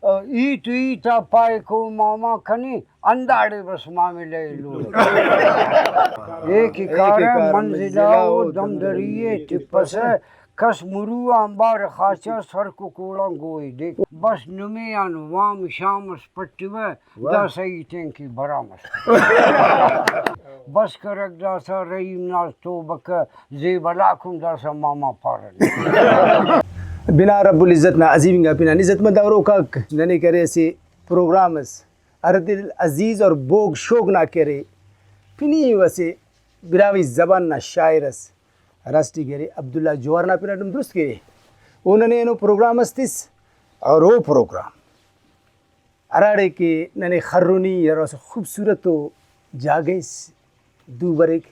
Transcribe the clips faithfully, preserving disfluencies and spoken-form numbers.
ہیت ہیت آ پائک او ماما کنے، ہنداڑے بس معاملہ ءِ لوڑ۔ اے کہ کارہ منزل آ او دمدری ءِ تپسہ، کس مرو آنبار خاچہ سر ککوڑاں گوئے دے۔ بس نمے آن وام شام اس پٹوہ، واہ۔ داسہ ای تینکہ برام اس۔ بس کرک داسہ رحیم ناز توبکہ، زیبل آک ہم داسہ ماما پارہ۔ بنا رب العزت نا عظیم انگا پنان۔ عزت مند اوروکاک، ننے کرے اسہ پروگرام اس، ہر دل عزیز اور بوگ شوگ نا کرے پنی و اسہ براہوئی زبان نا شاعر اس، ہراسٹی کہ ارے عبداللہ جوہر نا پن اٹ ہم درست کہ ارے۔ او ننے اینو پروگرام اس تس اور او پروگرام ہراڑے کہ ننے خرونی ہرا اسہ خوبصورت ءُ جاگہ اس دو بریک،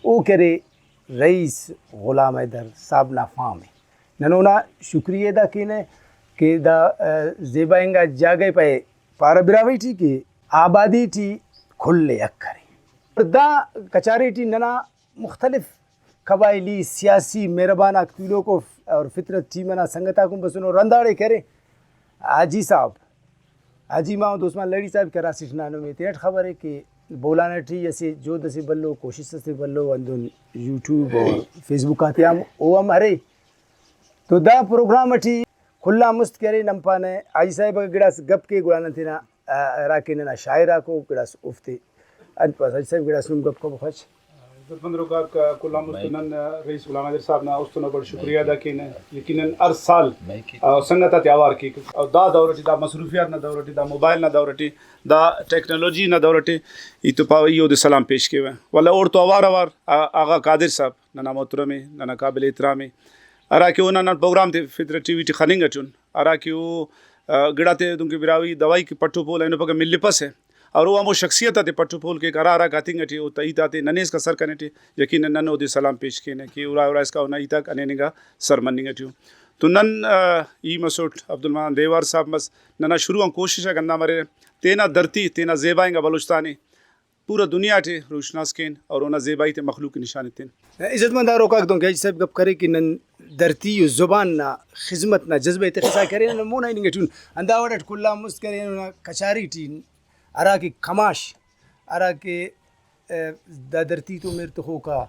او کہ ارے رئیس غلام حیدر صاحب نا فارم ءِ۔ نن اونا شکریہ ادا کینہ کہ دا، آ، زیبا انگا جاگہ ءِ پائے پارہ براہوئی ٹی کہ آبادی ٹی کل ءِ حق ارے۔ دا کچاری ٹی ننا مختلف قبائلی، سیاسی مہربان آک تولوکو اور فطرت ٹیم انا سنگت آک ہم بسنو۔ رنداڑے کرے حاجی صاحب، حاجی محمد عثمان لہڑی صاحب کہ ہرا اسٹ نا نمے تینٹ خبرے کہ بولان ٹی اسہ جہد اسے بھلو، کوشست اسے بھلو، ہندن یوٹیوب اور فیس بک آتیان او ہم ارے۔ تو دا پروگرام ٹی کل آن مست کہ ارے نن پانہ حاجی صاحب اگہ گڑاس گپ کے، گڑا نن تینا، آ، ہراکہ ننا شاعر آکو گڑاس اوفتے انت پاس۔ حاجی صاحب گڑاس نم گپ کبو خچ۔ عزت مند روکاک، کل آن مست نن رئیس غلام حیدر صاحب نا است و نہ بڑ شکریہ ادا کینہ۔ یقیناً ہر سال، آ، سنگت آتے اوار کیک۔ اور دا دور ٹی، دا مصروفیات نا دور ٹی، دا موبائل نا دور ٹی، دا ٹیکنالوجی نا دور ٹی، ای تو پاوہ ای اودے سلام پیش کیوہ۔ ولدا اوڑتون اوار اوار، آ، آغا قادر صاحب ننا محترم ءِ، ننا قابل احترام ءِ، ہرا کہ اونا نن پروگرام تے فطرت ٹی وی ٹی خننگ اٹی ان، ہرا کہ او، آ، گڑاتے دنکہ براہوئی دوائی کہ پٹ و پول اینو پگہ ملپسہ، اور او ہمو شخصیت آتے پٹ و پول کیک، ہرا ہرا کہ ہتنگ اٹی او تا ہیت آتے ننے اسکا سر کنے ٹی، یقیناً نن اودے سلام پیش کینہ کہ ارا ارا اسکا اونا ہیت آک ہنین انگا سر مننگ اٹی ءُ۔ تو نن، آ، ای مسٹ عبدالمنان دیوار صاحب مس، ننا شروع آن کوشش آک ہندا مریرہ، تینا دھرتی، تینا زیبا انگا بلوچستان ءِ پورا دنیا ٹی روشناس کین اور اونا زیبائی تے مخلوق ءِ نشان ایتن۔ عزت مند آروکاک، دنکہ حاجی صاحب گپ کرے کہ نن دھرتی و زبان نا خذمت نا جذبہ ءِ تخسا کرے، نن مونا ہننگ ٹی ان۔ ہندا وڑ اٹ کل آن مست کرے اونا کچاری ٹی ہرا کہ کماش، ہرا کہ، ء، دا دھرتی تو مہر تخوکا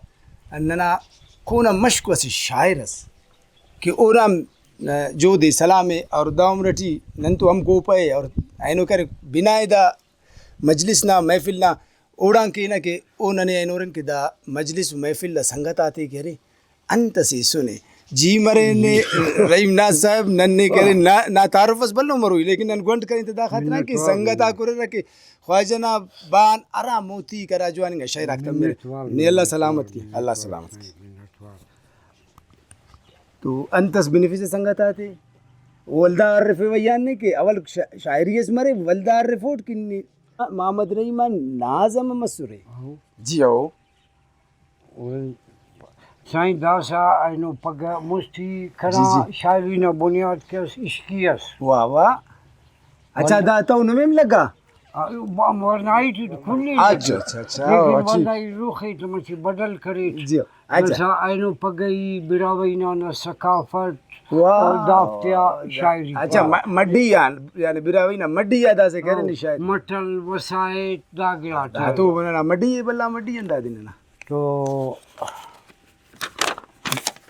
ننا کون آ مشکو اسہ شاعر اس کہ اونا ہم، ء، جہد ءِ سلام ءِ اور دا عمر ٹی نن تو ہم کوپہ ءِ اور اینو کرے بنا ءِ دا مجلس نا، محفل نا اوڑان کینہ کہ او ننے اینو ہرن کہ دا مجلس و محفل نا سنگت آتے کہ ارے انت اسے ہیسنے۔ جی مرینے رحیم ناز صاحب، ننے کہ ارے نا، نا تعارف اس بھلو مروئی، لیکن نن گونڈ کرین تہ دا خاطران کہ منت وار سنگت آک ہررہ کہ خواجہ نا بان ہرا موتی کرا جوان انگا شئیر آک تمرہ۔ منت وار، نے اللہ منت سلامت وار، کے، منت اللہ وار، سلامت کے۔ منت وار۔ تو انت اس بنفسہ سنگت آتے، ولدا ہرفیوہ یعنی کہ اول شا-، شاعری اس مرے، ولدا ہرفوٹ کہ نی محمد رحیم آن ناز ہم مسرے۔ ہو۔ جی ہو۔ سائیں داسہ اینو پگہ مستی کنا جی، جی۔ شاعری نا بنیاد کہ اس عشقی اس۔ واہ واہ۔ اچھا، ولدا۔ دا تو نمیم لگا؟ آ، ورنائی ٹی تو کل ہی اچھا، لگا۔ اچھا، اچھا، لیکن او، اچھی۔ ولدا ای رخ ءِ تو مچہ بدل کریٹ۔ جی، اچھا۔ داسہ اینو پگہ ای براہوئی نا نا ثقافت واہ۔ اور دافتیا شاعری اچھا، پارہ۔ م-، مڈی آن، یعنی براہوئی نا مڈی آ داسہ کرے او، نی شاعری۔ مٹل، وسائٹ، دا گڑاتے۔ ہاں، تو ننا مڈی ءِ، بھلا مڈی ہندا دے ننا۔ تو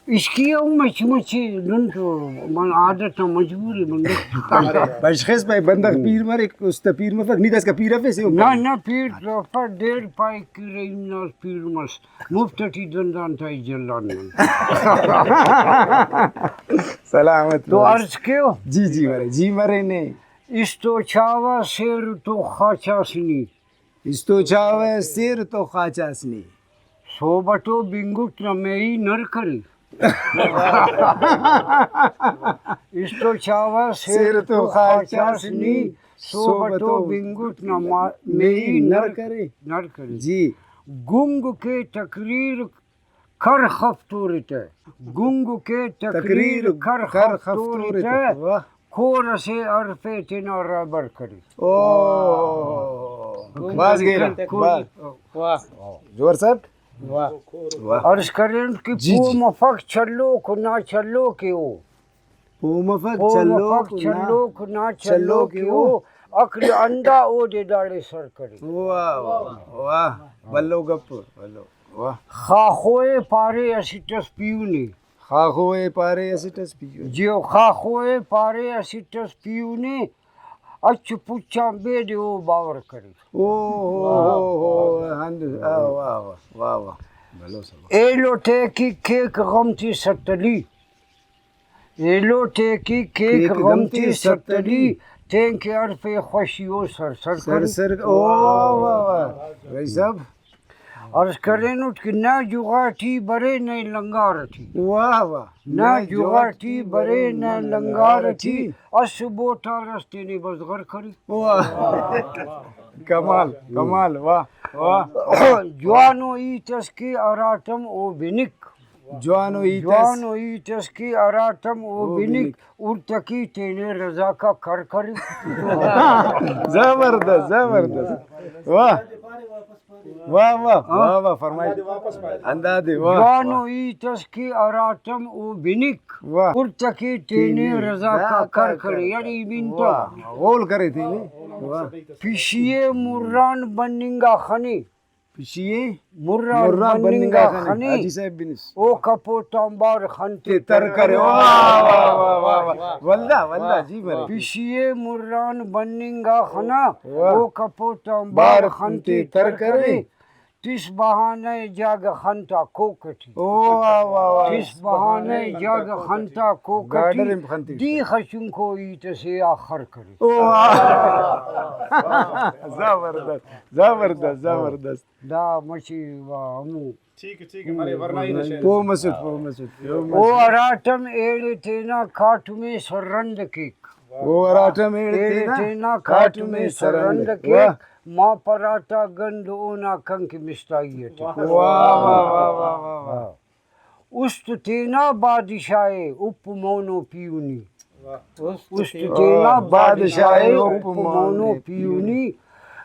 عشقی ءِ مچ مچ دن تو من عادت آ مجبوری بندغ۔ بشخص بھائی، بندغ پیر مریک، است پیر مفک، نی داسکا پیر افیس ایہن نہ، پائے۔ نہ، پیر تو افا، دیر پائک کہ رحیم ناز پیر مس۔ مفت ٹی دندان تا ای جلان نن۔ سلامت تو مرے۔ عرض کیو۔ جی، جی مرے، جی مرے نے۔ استو چاوہ سیر تو خاچاس نی۔ استو چاوہ سیر تو خاچاس نی۔ صحبت و بنگٹ نا میئی نر کرے۔ استو چاوہ سیر تو خاچاس نی۔ صحبت و بنگٹ نا ما-، میئی نر کرے۔ نر کرے۔ جی۔ گنگ کے تقریر کر خفتورتہ۔ گنگ کے تقریر تقریر کر کر خفتورتہ۔ خفتورتہ۔ واہ۔ کور اسے ہرفے تینا رہبر کرے۔ او۔ بھاز گہرا۔ کل-، بھاز۔ واہ۔ جوہر صاحب۔ واہ۔ واہ۔ عرض کرینٹ کہ جی، پوہ جی۔ مفک چلوک و نا چلوک ءِ او۔ پوہ مفک پوہ چلوک مفک نا، چلوک نا چلوک چلوک ءِ او۔ او۔ عقل اندا اودے داڑے سر کرے۔ واہ، واہ، واہ۔ بھلو گپ، بھلو۔ واہ۔ خاخو ءِ پارے اسٹ اس پیہنے۔ خاخو ءِ پارے اسٹ اس پیہنے۔ جیو، خاخو ءِ پارے اسٹ اس پیہنے، اچ پچ آن بیدے او باور کرے۔ او ہو ہو ہو، ہند، آ، واہ، واہ، واہ، واہ۔ بھلو سبق۔ ایلو ٹیکی کیک غم تے ستلی۔ ایلو ٹیکی کیک کیک غم غم تے تے ستلی، ستلی۔ تینکہ ہرفے خوشی او سر سر سر کرے۔ سر، او واہ، واہ، واہ۔ بھائی صاحب۔ عرض کرینٹ کہ نہ جغاٹی برے نہ لنگار ٹی۔ واہ، واہ۔ نہ جغاٹی برے نہ لنگار ٹی، اسہ بوٹار اس تینے بزغر کرے۔ واہ۔ کمال، کمال، واہ، واہ۔ جوانو ہیت اس کہ ہراٹم او بنک۔ جوانو ہیت اس۔ جوانو ہیت اس کہ ہراٹم او او بنک، بنک۔ ہر تکی تینے رضا کا کر کرے۔ زبردست، زبردست۔ واہ۔ واہ، واہ، ہاں۔ واہ، واہ، فرمائش۔ اندادے، واہ۔ جوانو ہیت اس کہ ہراٹم او بنک۔ واہ۔ ہر تکی تینے تینے رضا کا رضا کر کا کرے۔ کر۔ یعنی ای بنتو۔ واہ، غول کرے تینے۔ واہ۔ پشی ءِ مران بننگ آ خنے۔ پشی ءِ مران مران بننگ بننگ آ آ خنے۔ خنے۔ حاجی صاحب بنس۔ او کپوت آنبار خن تے تے تر تر کرے۔ کرے۔ واہ، واہ، واہ، واہ، واہ۔ ولدا، ولدا، جی مرے۔ پشی ءِ مران بننگ آ خنا۔ واہ۔ او کپوت آنبار بار خن تے تے تر تر کرے۔ کرے۔ تس بہانہ ءِ جاگہ خن تا کوک ٹی۔ او واہ، واہ، واہ۔ تس بہانہ ءِ جاگہ خن تا کوک ٹی۔ گاڈر ہم خن تے۔ دیخ چنکو ہیت اسے آ خر کرے۔ او واہ۔ زبردست، زبردست، زبردست۔ دا مچے وا ہمو۔ ٹھیک ہے، ٹھیک ہے، مرے، ورنائی نا شعر۔ پوہ مسٹ، پوہ مسٹ، پوہ مسٹ۔ او ہراٹم ایڑے تینا کاٹم ءِ سررند کیک۔ او ہراٹم ایڑے ایڑے تینا تینا کاٹم ءِ کاٹم ءِ سررند سررند۔ کیک۔ واہ۔ ما پراٹا گند اونا کنک مستائی اٹی۔ واہ، واہ، واہ، واہ، واہ، واہ۔ ہاں۔ است تینا بادشاہ ءِ اپ مونو پیہنی۔ است تینا بادشاہ ءِ اپ مونو پیہنی۔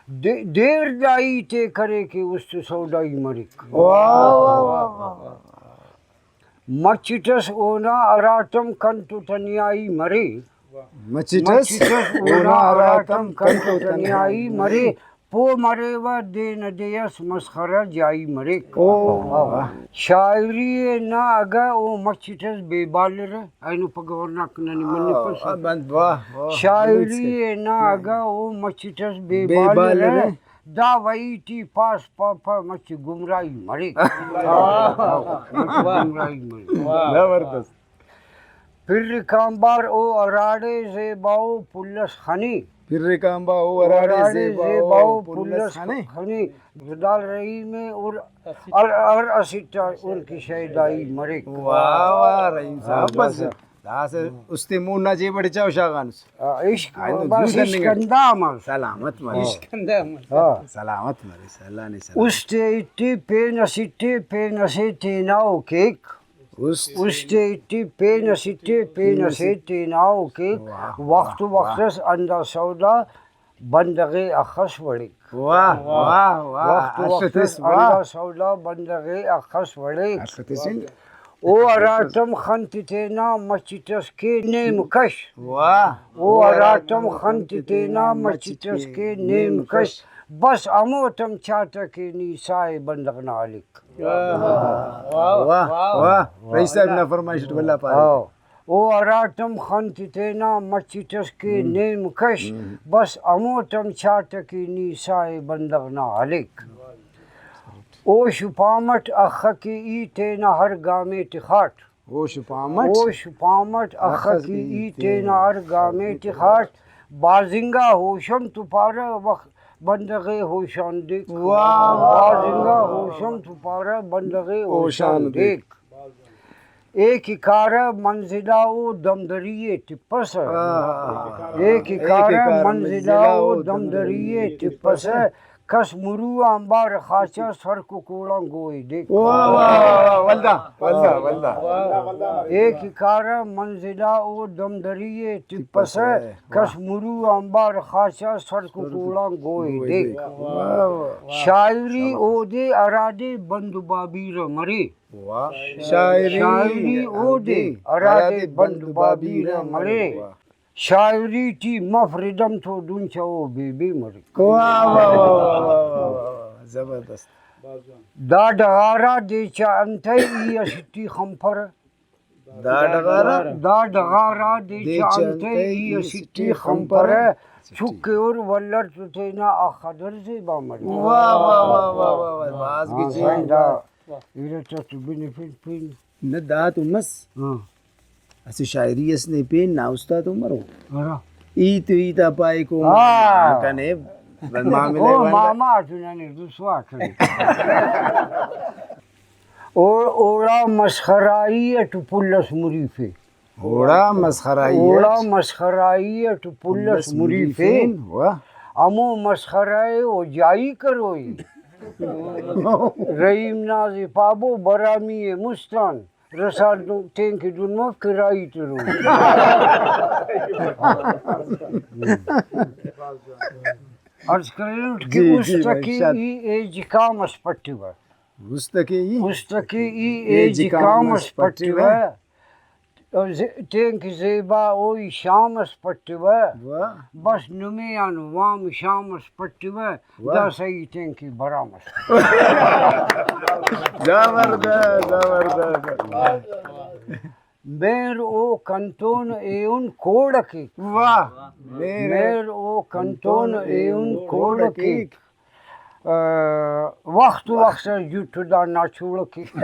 دے-، دیر دا ہیت ءِ کرے کہ است سودائی مریک۔ واہ، واہ، واہ، واہ، واہ۔ مچٹ اس اونا ہراٹم کنت و تنیائی مرے۔ مچٹ اس مچٹ اس اونا اونا ہراٹم ہراٹم کنت و کنت و تنیائی تنیائی مرے۔ مرے۔ پو مریوہ دے نہ دے اس مسخرہ جائی مریک۔ او، واہ۔ شاعری ءِ نا اگہ او مچٹ اس بے بالرہ، اینو پگہ ورناک ننے منپسہ۔ آ، بند، واہ، واہ۔ شاعری ءِ نا اگہ او مچٹ اس بے بے بالرہ، بالرہ۔ دا وئی ٹی پاس پاپہ مچ گمراہی مریک۔ واہ۔ مچ گمراہی مریک۔ واہ۔ زبردست۔ پرک آنبار او ہراڑے زیباؤ پلس خنے۔ پرک آنبار او ہراڑے ہراڑے زیباؤ زیباؤ پلس پلس خنے۔ خنے۔ زدال رحیم ءِ ہر، ہر، ہر اسٹ آ ہر کہ شیدائی مریک۔ واہ واہ رحیم صاحب، بس داسہ استے مون نا جیب اٹی چاہو شاغانس۔ آ، عشق، آ، اینو بس زو عشق دننگ اٹ۔ اندا مس۔ سلامت مرے۔ عشق اندا مس۔ ہاں۔ سلامت مرے، اللہ نے سلامت۔ استے ایتے پین اسیتے پین اسے تیناؤ کیک۔ است۔ استے ایتے پین اسیتے پین اسے تیناؤ کیک۔ واہ، وخت واہ، وخت واہ۔ اس اندا سودا بندغ ءِ اخس وڑک۔ واہ، واہ، واہ، وخت وخت اس، اس واہ۔ اندا سودا بندغ ءِ اخس وڑک۔ اخس اس۔ او ہراٹم خن تتینا مچٹ اس کے نیم کش۔ واہ۔ او ہراٹم خن تتینا مچٹ اس کے نیم کش۔ بس ہموتم چاٹہ کہ نی ساہ ءِ بندغ نا ہلک۔ واہ، واہ، واہ۔ رئیس صاحب نا فرمائش اٹ ولدا پارے۔ ہاں۔ او ہراٹم خن تتینا مچٹ اس کے نیم کش، بس ہموتم چاٹہ کہ نی ساہ ءِ بندغ نا ہلک۔ او شپامٹ اخہ کہ ای تینا ہر گامے تخاٹ۔ او شپامٹ۔ او شپامٹ اخہ کہ ای تینا ہر گامے تخاٹ۔ بھاز انگا ہوشم تو پارہ وخت بندغ ءِ ہوشان دیک۔ واہ، واہ، بھاز انگا ہوشم تو پارہ بندغ ءِ ہوشان دیک۔ اے کہ کارہ منزل آ او دمدری ءِ تپسہ۔ آہ۔ اے کہ کارہ منزل آ او دمدری ءِ تپسہ۔ کس مرو آنبار خاچا، سر ککوڑاں گوئے دیک۔ واہ، واہ، واہ، واہ، ولدا، ولدا، ولدا۔ اے کہ کارہ منزلا او دمدری ءِ تپسہ، کس مرو آنبار خاچا، سر ککوڑاں گوئے دیک۔ واہ، واہ۔ شاعری اودے ہرادے بند و بابیرہ مرے۔ واہ۔ شاعری شاعری اودے اودے ہرادے ہرادے بند بند بابیرہ بابیرہ مرے۔ مرے۔ واہ۔ شاعری ٹی مف ردم تو دن چا او بے بے مریک۔ واہ، واہ، واہ، واہ، واہ، واہ، واہ، زبردست۔ دا ڈغارا دے چا انتئے ای اسٹی خنپرہ۔ دا ڈغارا دا ڈغارا دے دے چا چا انتئے انتئے ای ای اسٹی اسٹی خنپرہ۔ خنپرہ۔ چک اور ولر تو تینا اخہ در زیبا مریک۔ واہ، واہ، واہ، واہ، واہ، واہ، بھاز ہاں، گچین۔ سائیں دا ارٹہ تو بنفن پن۔ نہ، دا تو مس۔ ہاں۔ اسہ شاعری اس نے پین نا استاد عمر ہو۔ ہرا۔ ای تو ای تا پائے کو ہاں۔ کنے بس معاملہ او ولدا۔ ماما تو ننے رسوا کرے۔ او-، اوڑا مسخرائی اٹ پل اس مریفے۔ اوڑا مسخرائی اوڑا اٹ مسخرائی اٹ پل اس پل اس مریفین۔ مریفین، واہ۔ ہمو مسخرہ ءِ او جائی کروئی۔ رحیم ناز ءِ پابو برامی ءِ مستان۔ رسال دو تین کہ دن مف کہ راہی تروئی۔ عرض کرینٹ کہ جی، جی، است بھائی، کہ ارشاد۔ ای ایج کام اس پٹوہ۔ است کہ ای است کہ ای ایج ایج کام کام اس اس پٹوہ۔ پٹوہ۔ او ز-، تین کہ زیبا اوئی شام اس پٹوہ۔ واہ۔ بس نمے آن وام شام اس پٹوہ۔ واہ۔ داسہ ای تین کہ برام اس۔ زبردست، زبردست۔ مہر او کنتون ایہن کوڑ کیک۔ واہ۔ مہر او کنتون ایہن کوڑ کیک۔ آ، وخت وخت اس جٹ دانا چوڑ کیک۔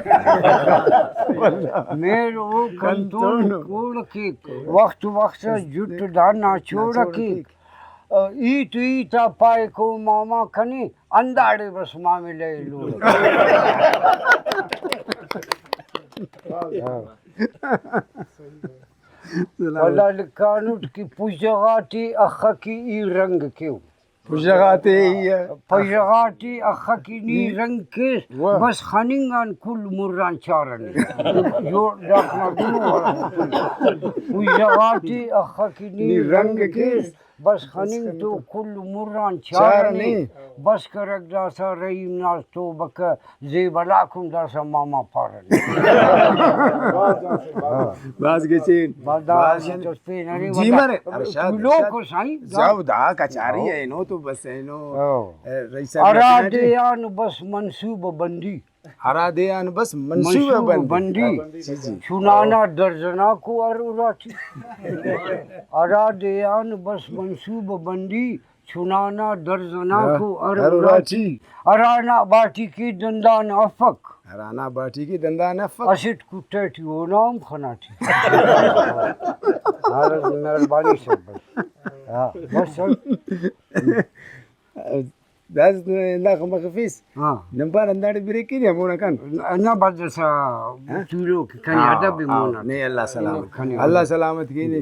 مہر او کنتون کوڑ کیک۔ وخت وخت اس جٹ دانا چوڑ کیک۔ آ، ای تو ای تا پائے کو ماما کنے، انداڑے بس معاملہ ءِ لوڑ۔ سلام۔ ولدا لکھانٹ کہ پژہ غاٹی اخہ کہ ای رنگ کیو۔ پژہ غاتے ای پژہ غاٹی اخہ کہ نی رنگ کیس، واہ۔ بس خننگ آن کل مران چارنے۔ جوڑ ڈاکنا دنو۔ پژہ غاٹی اخہ کہ نی نی رنگ رنگ کیس، کیس۔ بس خننگ تو کل مران چارنے۔ چارنے۔ بس کرک داسہ رحیم ناز توبکہ، زیبل آک ہم داسہ ماما پارنے۔ بھاز گچین۔ بھاز بھاز گچین۔ تو پین ارے جی ولدا۔ مرے، ارشاد، تولوک ارشاد۔ سائیں۔ زو دا کچاری ہاں۔ اینو تو بس اینو۔ ہاں۔ اے، رئیس صاحب ہرا رکھنا دے جی۔ آن بس منصوبہ بندی۔ ہرا دے آن بس منصوبہ منصوبہ بندی۔ بندی۔ جی، جی۔ چنانا درزناکو ہر اراٹی۔ ہرا دے آن بس منصوبہ بندی، چنانا درزناکو ہر ہر اراٹی۔ اراٹی۔ ہرانا باٹی کہ دندان افک۔ ہرانا باٹی کہ دندان افک۔ اسٹ کٹہ ٹی اونا ہم خناٹی۔ مہربانی صاحب بس۔ ہاں، بس سر۔ داسہ تو ہنداخہ مخفیس۔ ہاں۔ نن پان ہنداڑے بریک کینے ہمونا کن۔ نہ، بس داسہ ہاں؟ تولوک کنے ہاں، ادب ہاں، مونا۔ نے اللہ سلامت۔ کنے اللہ سلامت کینے۔